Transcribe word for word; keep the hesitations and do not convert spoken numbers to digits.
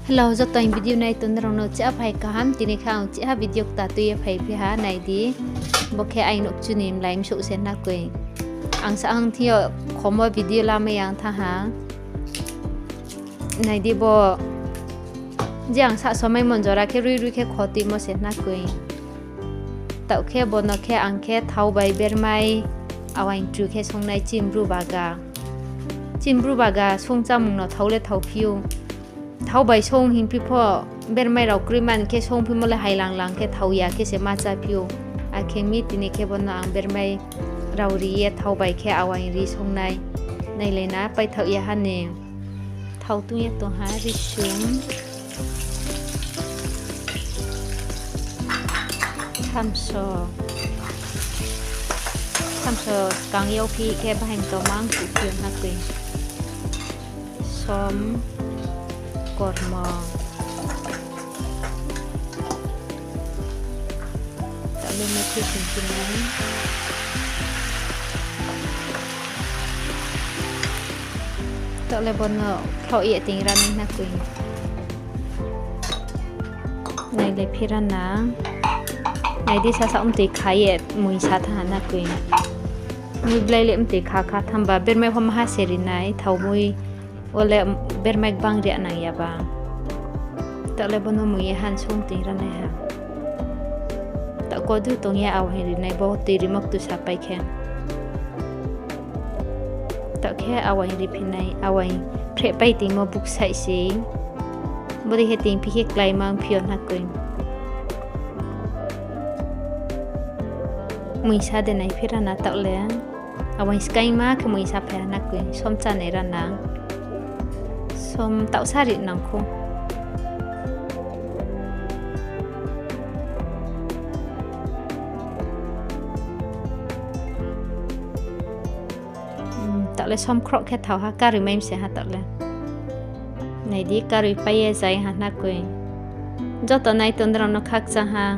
Hello, joto aini video nai tongnai rao no chiha phai kaham, tini khe ang chiha video kta tui ye phaiphi ha, nai di. Bo khe aini nouhkchu ni mlai msouh se hna koi. Ang sa ang thing yo khomo video lamai yang thanng ha. Nai di bo, je ang sa somaimo jora khe rui rui khe khotuimo se hna koi. Taoh khe bo no khe ang khe thao bai bermai awaing chu khe songnai chini Bru baga. Chini Bru baga song chámung no thao le thaophi ou. Thao bai song hingphi pho, bermai rao kroimani khe songphimo le hailang lang khe thao ya khe se ma cháphi ou. Akhe mi tini khe bo no ang bermai rao ri ye thao bai khe awaing ri songnai. Nailai na, paithaoh ya ha ni. Thao tong ye tong ha, risung. Thamso. Thamso skang yaophi khe bahai mto mang kuhphi hna koi. Som, kormo. Taoh le methi singkhe nai. Taoh le bo no khloh ye ting ra nai hna koi. Nai le phi ra na. Nai di, sasa mtoi kha ye mui sa thanng ha na koi. Mui blai le mtoi kha kha thanng ba bermai pho maha se ri nai, thao mui wo le bermai gbang ri nang ya ba. Taoh le bo no mui ye han song ting ra nai ha. Taoh kodu tong ye awaing ri nai, bo tui rimo ktu sapai khe. Taoh khe awaing ri phi nai, awaing phrehpai tingmo buksaih se. Bodei khe tingphi khe klái mang phi yo hna koi. Mui sa de nai phi ra na taoh le. Awaing skaingma khe mui sa phai ha na koi, som chánai ra na. Som taoh sa ri nang khou. Taoh le som khroh khe thao ha, karoi mai mi se ha taoh le. Nai di, karoi pai ye zai ha hna koi. Joto nai tongnai rao no khakchang ha.